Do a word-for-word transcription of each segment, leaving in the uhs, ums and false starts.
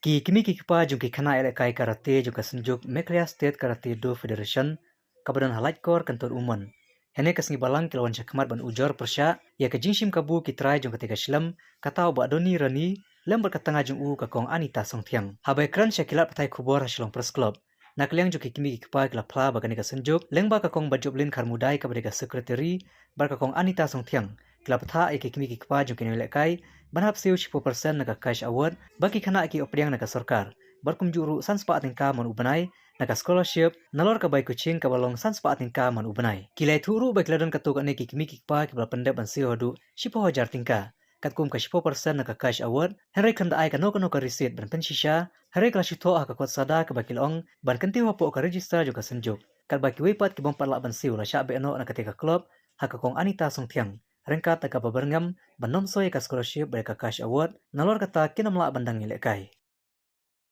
Ki kmie ki kpa jong ki khynnah ïalehkai karate jong ka Synjuk Meghalaya State Karate Do Federation kaba don ha Laitkor, Kynthei Umon, hynne ka sngi Balang ki la wan shakhmat ban ujor pyrshah ïa ka jingshim kabu ki trai jong kata ka shlem, kata u Bah Donny Rani lem bad ka tnga jong u ka Kong Anita Songthiang. Haba ïakren sha ki lad pathai khubor ha Shillong Press Club, na ka liang jong ki kmie ki kpa ki la phla ba kane ka Synjuk lyngba ka Kong Batjoplin Kharmudai kaba dei ka secretary bad ka Kong Anita Songthiang ki la bthah ïa ki kmie ki kpa jong ki nongïalehkai ban hap siew shiphew percent na ka cash award, ba ki khynnah ki ïoh pdiang na ka sorkar, bad kumjuh ruh san spah tyngka man u bnai na ka scholarship nalor ka bai coaching kaba long san spah tyngka man u bnai. Ki la ïathuh ruh ba ki la don katto katne ki kmie ki kpa kiba la pyndep ban siew haduh shiphew hajar tyngka, katkum ka shiphew percent na ka cash award, hynrei khlem da ai kano kano ka receipt ban pynshisha, hynrei ka la shu thoh ha ka kot sada kaba ki la ong ban kyntiew hapoh ka register jong ka Synjuk, katba kiwei pat ki bym pat lah ban siew la shah beh noh na katei ka club ha ka Kong Anita Songthiang, ryngkat da kaba byrngem ban nym soi ïa ka scholarship bad ïa ka cash award, nalor kata kin ym lah ban dang ïalehkai.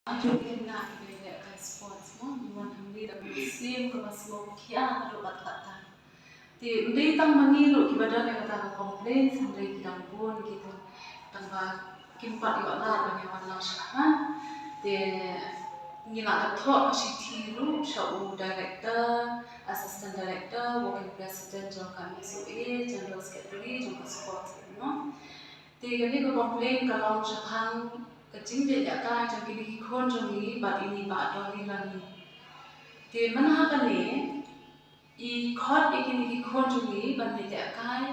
Atu ki khynnah kiba ïalehkai sports mo, ngi wan hangne da ka mynsiem kaba sngewkhia haduh katta katta. Te ym dei tang ma ngi ruh kiba don ïa kata ka complaint, hynrei ki dang bun ki te, tang ba kim pat ïoh lad ban ïa wan lang shakhmat. Te ngi la dep thoh ka shithi ruh sha u director, assistant director, working president jong ka M S O A, general secretary jong ka sports, you know. Te kane ka complaint ka long shaphang ka jingleit-ïalehkai jong kine ki khun jong ngi bad ine i Bah Donny Rani. Te mynha kane i khot ïa kine ki khun jong ngi ban leit-ïalehkai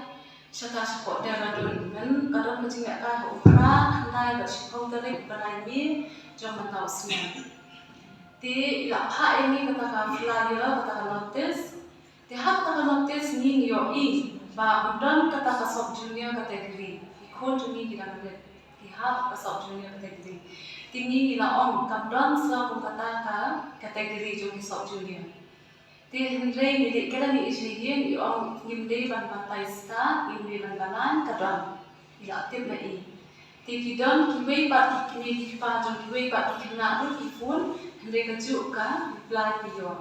sha ka shapoh Dehradun. Mynta ka don ka jinglehkai ha u phra, khyndai bad shiphew tarik u bnai May jong mynta u snem. Te i la phah ïa ngi kata ka flyer, kata ka notice. Te ha kata ka notice ngi ngi ïohi ba ym don kata ka sub junior category. Ki khun jong ngi ki dang rit, ki hap ka sub junior category. Te ngi ngi la ong kam don sa kum kata ka category jong ki sub junior. Te hynrei ngi leit kren ïa i sha ïing, i ong ngim dei ban batai stad, ngim dei ban balang, ka don. I la tip ma i. Te ki don kiwei pat ki kmie ki kpa jong kiwei pat ki khynnah ruh ki phone, hynrei kajuh ka reply phi ïoh.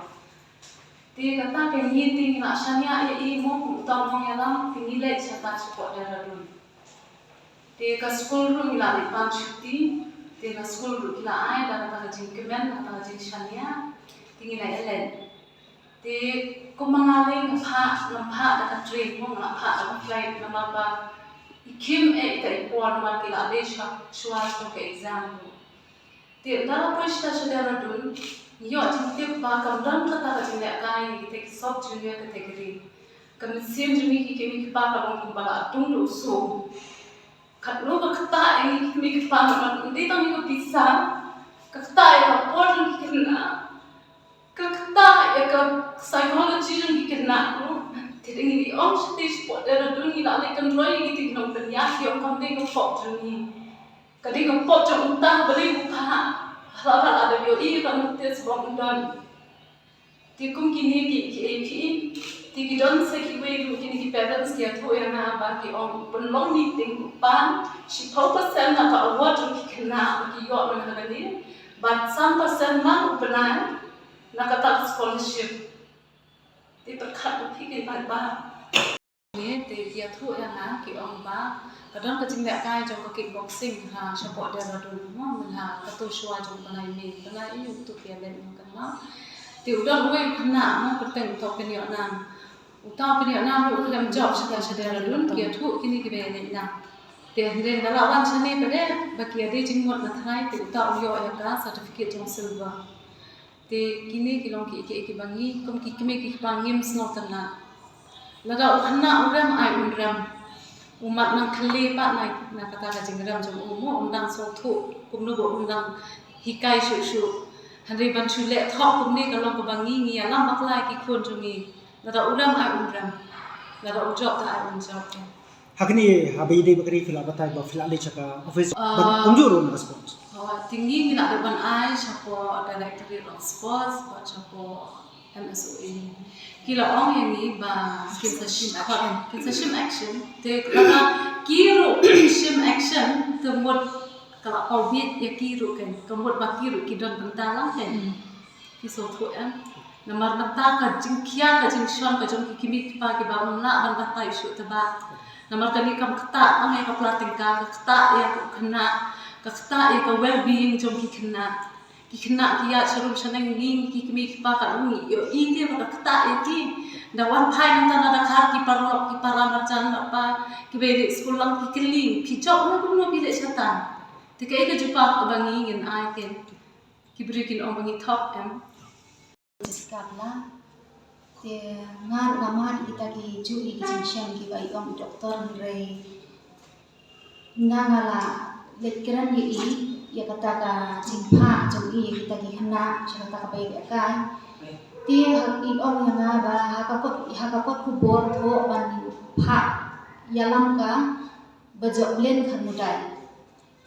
Te kata ka ngi te ngi la shaniah ïa i mo, kum u tong ïalam, te ngi leit sha ta shapoh Dehradun. Te ka skul ruh ngi la leit pan shuti, te na skul ruh ki la ai da kata ka jingkmen, kata ka jingshaniah, te ngi la ïaleit. Te kumba nga leit nga phah, ngam phah da ka train mo, nga phah da ka flight, namar ba i khim eh ita i por namar ki la dei shuwa, shuwa jong ka exam ruh. Te ynda la poi shata sha Dehradun, ngi ïoh jingtip ba kam don kata ka jinglehkai ïa kita ki sub junior category. Ka mynsiem jong ngi ki kmie ki kpa ka long kumba la dung da u sum. Katno ka ktah ïa ngi ki kmie ki kpa, namar ym dei tang ïa ka pisa, ka ktah ïa ka por jong ki khynnah, ka ktah ïa ka psychology jong ki khynnah ruh. Te da ngi ong shatei shapoh Dehradun ngi la leit kynroi ïa kiti ki nongpynïaid, ki ong kam dei ka pop jong ngi. Ka dei ka pop jong uta ba dei u phah. Hala ba la dep ïohi ïa ka notice ba ym don. Te kum kine ki, ki A P, te ki don sa kiwei ruh kine ki parents ki ïathuh ïa nga ba ki ong pynlong meeting, pan shiphew percent na ka award jong ki khynnah ba ki ïoh mynta kane, bad san percent man u bnai na kata ka scholarship. Te pyrkhat ba phi kin paidbah. Te ki ïathuh ïa nga ki ong ba ka don ka jinglehkai jong ka kickboxing ha shapoh Dehradun mo, mynha kato shuwa jong u bnai May, bnai ïa uto ki ïaleh mo kynmaw. Te u don uwei u khynnah mo, kyrteng uta u Pynïohnam. Uta u Pynïohnam ruh u khlem jop sha ka sha Dehradun, ki ïathuh kine kiba ïaleit lang. Te hynrei ynda la wan shane pat de ba ki ïadei jingmut na tharai, te uta u ïoh ïa ka certificate jong silver. Te kine ki long ki, ki, kiba ngi kum ki kmie ki kpa ngim sngewtynnat. Lada u khynnah u rem ai un rem, u mat nang khyllie pat na, na kata ka jingrem jong u mo, un dang sngewthuh kumno ba un dang hikai shuh shuh. Hynrei ban shu leh thok kumne ka long kaba ngi ngi ïalam bakla ïa ki khun jong ngi. Lada u rem ai un rem, lada u jop te ai un jop. Ha kane, haba ïadei bad kane phi la batai ba phi la leit sha ka office, ah, ban kumjuh ruh na ka sports. Oh, te ngi ngi la dep ban ai shapoh Directorate of Sports bad shapoh M S O A. Ki la ong ïa ngi ba kin sa shim action, kin sa shim action. Te lada ki ruh shim action, te mut ka la paw bit ïa ki ruh kan, ka mut ba ki ruh ki don bynta lang kan. Hmm. Ki sngewthuh em. Namar mynta ka jingkhia, ka jingshon ka jong ki kmie ki kpa kiba ym lah ban batai shuh te ba. Namar kane kam ktah tang ïa ka pla tyngka, ka ktah ïa u khynnah, Ka ktah ïa ka well-being jong ki khynnah. Ki khynnah ki ïaid sharum shaneng, ngi ki kmie ki kpa ka ngi ïohi te ba ka ktah ïa ki. Da wan phai nangta na Dkhar ki paralok ki para marjan, ba pa kiba leit skul lang ki kylli, phi jop na kumno, phi leit shatan? Te kaei ka jubab kaba ngi ngin ai, ki briew kin ong ba ngi thok em. Jessica Bla. Te nga ruh nga mad kita ki juh ïa ki jingshem kiba i ong i doktor, hynrei nga nga la leit kren ïa i, ïa kata ka jingphah jong i ïa kita ki khynnah sha kata kaba ïalehkai. Te ha i ong ïa nga ba ha ka kot, ha ka kot khubor thoh ban phah ïalam ka Bajop Len Kharmudai.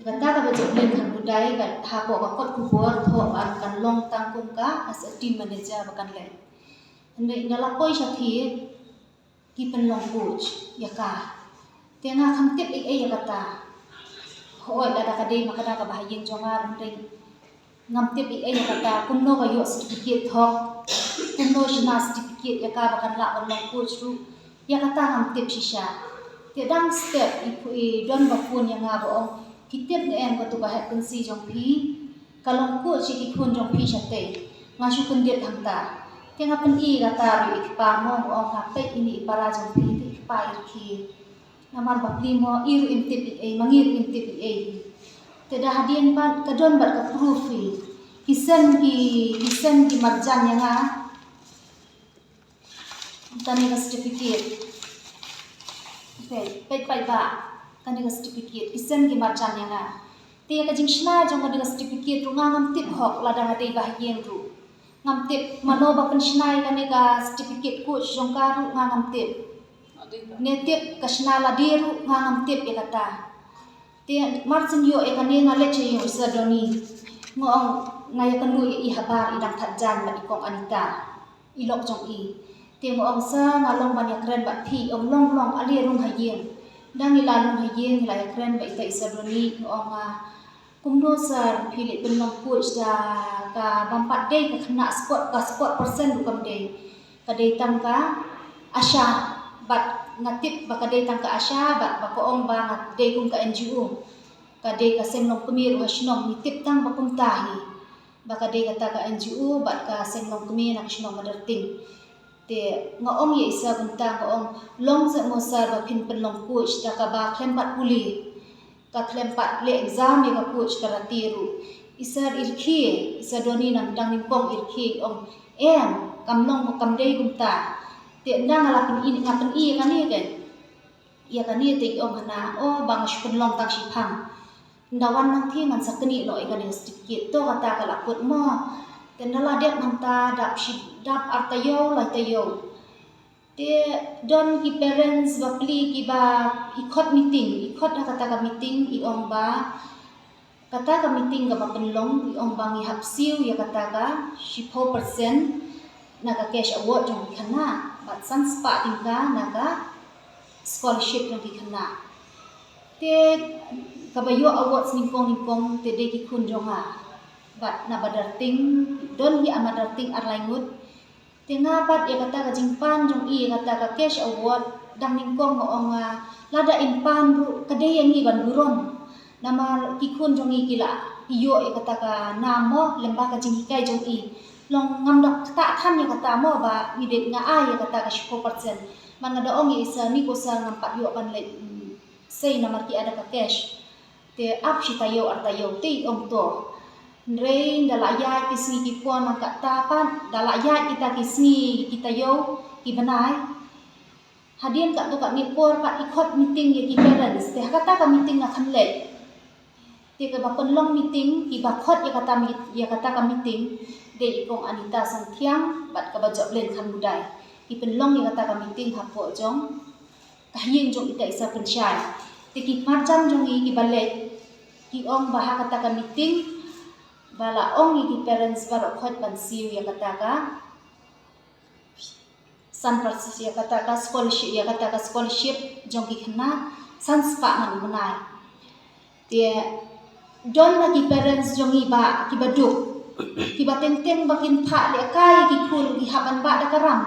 Kata ka Bajop Len Kharmudai ka, hapoh ka kot khubor thoh ban kan long tang kum ka, as a team manager ba kan leh. Hynrei nga la poi shatei ki pynlong coach ïa ka. Te nga kham tip ei ei ïa kata. Hooid, lada ka dei ma kata kaba ha ïing jong nga ruh, hynrei ngam tip ei ei ïa kata, kumno ka ïoh certificate thok, kumno shna certificate ïa ka ba kan lah ban long coach ruh, ïa kata ngam tip shisha. Te dang step i, i don ba phone ïa nga ba ong, phi tip ne em katu ka head kynsi jong phi ka long coach ïa ki khun jong phi shatei. Nga shu kyndit hangta. Te nga pyni kata ruh ïa i kpa, nga ong, nga peit ïa i para jong phi, te i kpa i rkhie. Namar ba phi mo, i ruh im tip ei ei, ma ngi ruh im tip ei ei. Te da hadien pat ka don bad ka proof hi. Ki send ki, ki send ki marjan ïa nga kane ka certificate. Peit, peit, peit ba kane ka certificate, ki send ki marjan ïa nga. Te ïa ka jingshna jong kane ka certificate ruh nga ngam tip hok, lada nga dei ba ha ïing ruh ngam tip. Mano ba pynshna ïa kane ka certificate coach jong ka ruh nga ngam tip. Ne tip ka shna lade ruh nga ngam tip ïa kata. Te mar shen ïoh ïa kane nga leit sha ïing u Sir Donny. Nga ong, nga ïakynduh ïa i habar, i dang thad jaiñ bad i kong Anita, i lok jong i. Te nga ong, Sir, nga long ban ïakren bad phi. Ong, long, long, ale rung ha ïing. Dang i la rung ha ïing, i la ïakren bad ita i Sir Donny, nga ong, ah, kumno Sir, phi leit pynlong coach da kaba ym pat dei ka khynnah sport, ka sport person ruh kam dei. Ka dei tang ka ASHA, bad nga tip ba ka dei tang ka ASHA, bad ba ka ong ba nga dei kum ka NGO. Ka dei ka seng longkmie ruh ha shnong, ngi tip tang ba kumta hi. Ba ka dei kata ka NGO bad ka seng longkmie na ka shnong Madarting. Te nga ong ïa i Sir kumta, nga ong, long seh mo Sir ba phin pynlong coach da kaba khlem pat pule, ka khlem pat leh exam ïa ka coach karate ruh. I Sir i rkhie, i Sir Donny nang dang nyngkong i rkhie, i ong, em, kam long, kam dei kumta. Te ynda nga la pyni, nga pyni ïa kane, ïa kane te i ong hana, o, ba nga shu pynlong tang shiphang. Ynda wan nangthie ngan sa knieh noh ïa kane ka certificate. To kata ka la kut mo. Te ynda la dep mynta dap shi, dap ar taïew, lai taïew. Te don ki parents bapli kiba i khot meeting, i khot ha kata ka meeting, i ong ba kata ka meeting kaba pynlong, i ong ba ngi hap siew ïa kata ka shiphew percent na ka cash award jong ki khynnah bad san spah tyngka na ka scholarship jong ki khynnah. Te kaba ïoh awards nyngkong nyngkong te dei ki khun jong nga. Bad na Madarting, don hi ha Madarting ar lai ngut. Te nga bat ïa kata ka jingpan jong i, ïa kata ka cash award, dang nyngkong nga ong, ah, lada in pan ruh ka dei ïa ngi ban burom. Namar ki khun jong i ki la ïoh ïa kata ka nam mo, lyngba ka jinghikai jong i. Long ngam da ktah than ïa kata mo ba ngi dei, nga ai ïa kata ka shiphew percent. Man nga da ong ïa i Sir, ni ko Sir, ngam pat ïoh ban leit, mm, sei namar ki ai da ka cash. Te ap shi taïew ar taïew te i ong to. Hynrei da la ïaid ki sngi ki por, nang katta pat da la ïaid kita ki sngi ki taïew ki bnai. Hadien katto katne por pat i khot meeting ïa ki parents, te ha kata ka meeting nga khlem leit. Te kaba pynlong meeting, kiba khot ïa kata meet-, ïa kata ka meeting, dei i kong Anita Sangthiang bad kaba Joplin Kharmudai. Ki pynlong ïa kata ka meeting hapoh jong ka ïing jong ita i Sir Pynshai. Te ki marjan jong i kiba leit ki ong ba ha kata ka meeting ba la ong ïa ki parents baroh khoit ban siew ïa kata ka san percent, ïa kata ka scholarship, ïa kata ka scholarship jong ki khynnah san spah ngan u bnai. Te don na ki parents jong i ba kiba duk, kiba teng teng ba kin phah lehkai ïa ki khun, ki hap ban bah da ka ram.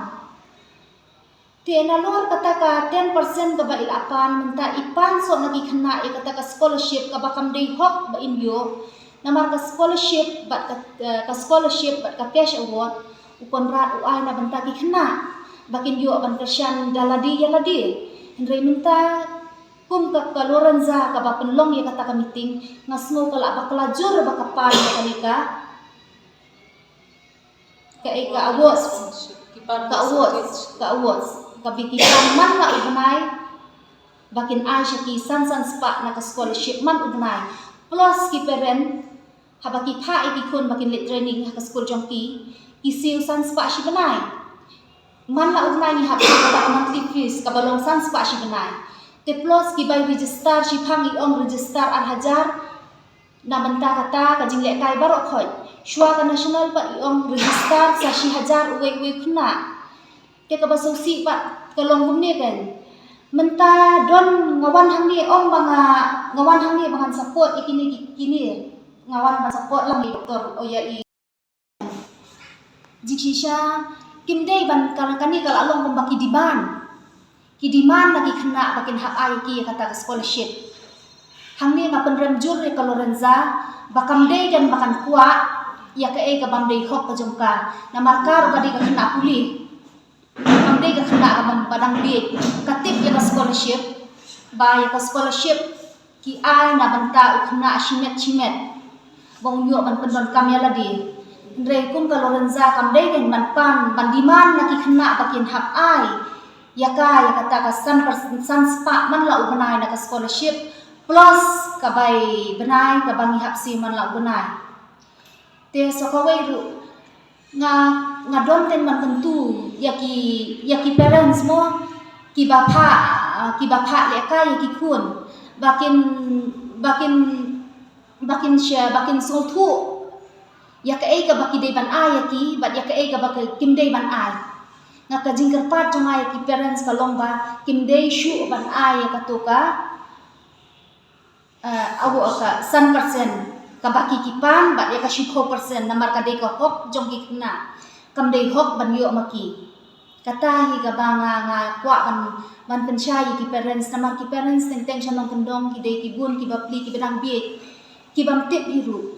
Te nalor kata ka ten percent kaba i la pan, mynta i pan soh na ki khynnah ïa kata ka scholarship kaba kam dei hok ba in ïoh. Namar ka scholarship bad ka, eh, ka scholarship bad ka cash award u Conrad u ai na bynta ki khynnah ba kin ïoh ban kyrshan da lade ïa lade. Hynrei mynta kum ka, ka Lorenza kaba pynlong ïa kata ka meeting, nga sngew ka la bakla jur ba ka pan ïa kane ka, ka, eh, ka awards, ka awards, ka awards kaba ki pan man la u bnai ba kin ai sha ki san san spah na ka scholarship man u bnai. Plus ki parent, haba ki phah ïa ki khun ba kin leit training ha ka skul jong ki, ki siew san spah shi bnai. Man la u bnai ngi hap siew kata ka monthly fees kaba long san spah shi bnai. Te plus ki bai register, shiphang i ong register ar hajar na bynta kata ka jinglehkai baroh khoit. Shuwa ka national pat i ong register sa shi hajar uwei uwei u khynnah. Te kaba sngewsih pat ka long kumne kan. Mynta don nga wan hangne, ong ba nga, nga wan hangne ba ngan support ïa kine ki, kine. Nga wan ban support lang ïa i doktor, oh ïa i jingshisha. Kim dei ban, ka, kane ka la long kumba ki demand. Ki demand na ki khynnah ba kin hap ai ïa ki ïa kata ka scholarship. Hangne nga pynrem jur ïa ka Lorenza ba kam dei kan ba kan kwah ïa kaei ka bym dei hok ka jong ka. Namar ka ruh ka dei ka khynnah pule. Kam dei ka khynnah kaba dang bieit. Ka tip ïa ka scholarship, ba ïa ka scholarship ki ai na bynta u khynnah shimet shimet ba un ïoh ban pyndonkam ïa lade. Hynrei kum ka Lorenza kam dei kan ban pan, ban demand na ki khynnah ba kin hap ai ïa ka, ïa kata ka san per, san spah man la u bnai na ka scholarship, plus ka bai bnai kaba ngi hap siew man la u bnai. Te sa kawei ruh nga, nga don teng ban kyntu ïa ki, ïa ki parents mo, kiba phah, kiba phah lehkai ïa ki khun ba kin, ba kin, ba kin sha, ba kin sngewthuh ïa kaei kaba ki dei ban ai ïa ki bad ïa kaei kaba ki, kim dei ban ai. Nga, ka jingkyrpad jong nga ïa ki parents ka long ba kim dei shuh ban ai ïa kato ka, eh, awu ka san percent kaba ki, ki pan bad ïa ka shiphew percent namar ka dei ka hok jong ki khynnah. Kam dei hok ban ïoh ma ki. Kata hi kaba nga, nga kwah ban, ban pynshai ïa ki parents, namar ki parents teng teng sha nongkyndong ki dei ki bun kiba pli, kiba dang bieit, ki bym tip hi ruh.